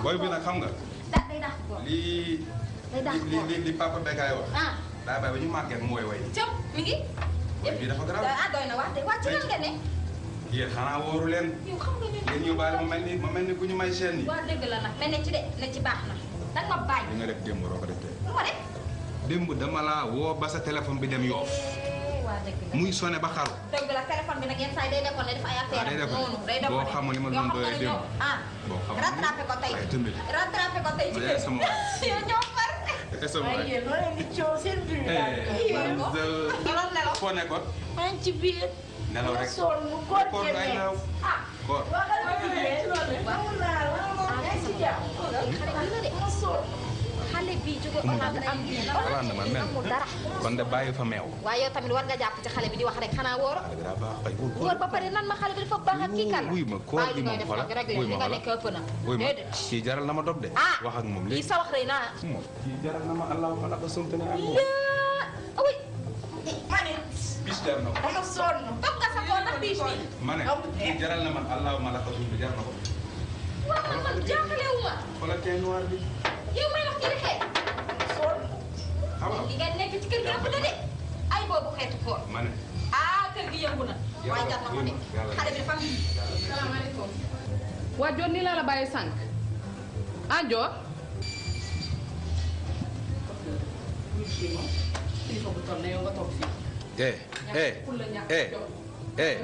boy bi nag xam nga. day dàq ko. li papa Bekay wax. daa bàyyi ba ñu màgget mu woy. cëp mi ngi. boy bi dafa garaaw. doy na wax de wàcc nan nga ne. yéen xanaa wóoru leen. yow xam nga ne. yéen ñu baale ma mel ni ku ñu may seen yi. waaw dëgg la nag mais ne ci de ne ci baax na. danga ma bàyyi. li nga def démb doo ko def tey. lu ma def. démb dama laa woo ba sa téléphone bi dem Yoff. waa dëgg la muy sonné ba xaru. dëgg la téléphone bi nag yenn saa yi day defoon ne def ay affaire day defoon noonu day defoon boo xamoon ni ma doon doyee démb. boo xamoon rattrapé ko tey. rattrapé ko tey ci ma sama yow ñoo far. waaye yéen loo leen di coow seen biir foo nekkoon. maa ngi ci biir. nelaw rek sol mu góor koor ay nelaw. koor. xale bi jóge Hollande am Hollande man mel amul dara. kon de bàyyi fa meew. waaye yow tamit war nga jàpp ci xale bi di wax rek xanaa wóoro. xale bi daa baax ay wóor ba pare nan ma xale bi dafa baax ak kii kan la. wuy ma koor gi moom xoolal wuy ma nga nekk ëpp na. wuy ma kii jaral na ma dog de. wax ak moom léegi kii sa wax rëy naa. kii jaral na ma allahumma laka sumtu ne ak moom. oui. ma ne. bis jar na ko. dama sonn. toog nga sa koor ndax biis bi. ma ne kii jaral na man allahumma laka sumtu jar na ko. waaw man jaaxalewu ma. xoolal tey noir bi. yow may wax ci li xeet. li nga nekk ci kër gi ëpp na de ay boobu xeetu koor. ma ne. kër gi yëngu na. waaye jar na ko de xale bi dafa am. salaamaaleykum. waa Dior nii laa la bàyyi sànq. Dior. kilifa bu toll na yow nga toog fii.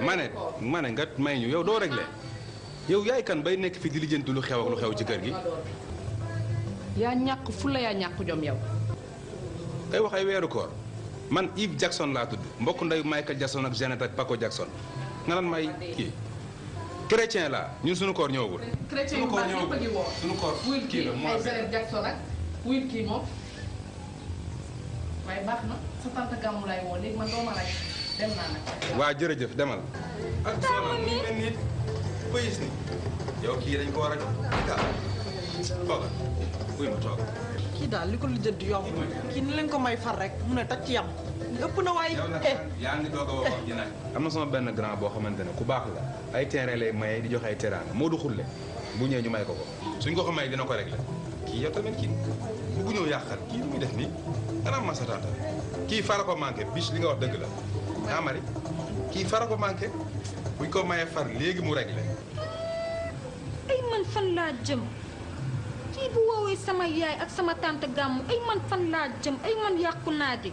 ma ne nga may ñu yow doo réglé yow yaay kan bay nekk fi di lijjanti lu xew ak lu xew ci kër gi. yaa ñàkk fulla yaa ñàkk jom yow. kay wax ay weeru koor man Yves Jackson laa tudd mbokk ndeyu Michael Jackson ak Janet ak Paco Jackson nga naan may kii chrétien laa ñun suñu koor ñëwagul. chrétien yu baax yëpp a ngi woor suñu koor kii la ay Janet Jackson ak wuyut kii moom waaye baax na sa tante gàmmu lay woo léegi man doo ma rey dem naa nag. waa jërëjëf demal. ak soxna mu mel ni pëyis ni yow kii dañ ko war a toogal buy ma toog. kii daal li ko lijjanti yomb kii ni leen ko may far rek mu ne tag ci yam ëpp na waaye. yaa ngi doog a wax ji nag. am na sama benn grand boo xamante ne ku baax la ay terrain lay maye di joxe ay teraanga moo du xulle bu ñëwee ñu may ko ko suñ ko ko may dina ko réglé kii yow tamit kii bu ñëw yàqal kii lu muy def nii xanaa ma sa tante kii fara ko manqué bis li nga wax dëgg la ah Marie kii fara ko manqué buñ ko mayee far léegi mu réglé. ay man fan laa jëm. kii bu woowee sama yaay ak sama tante gàmmu ay man fan laa jëm ay man yàqu naa di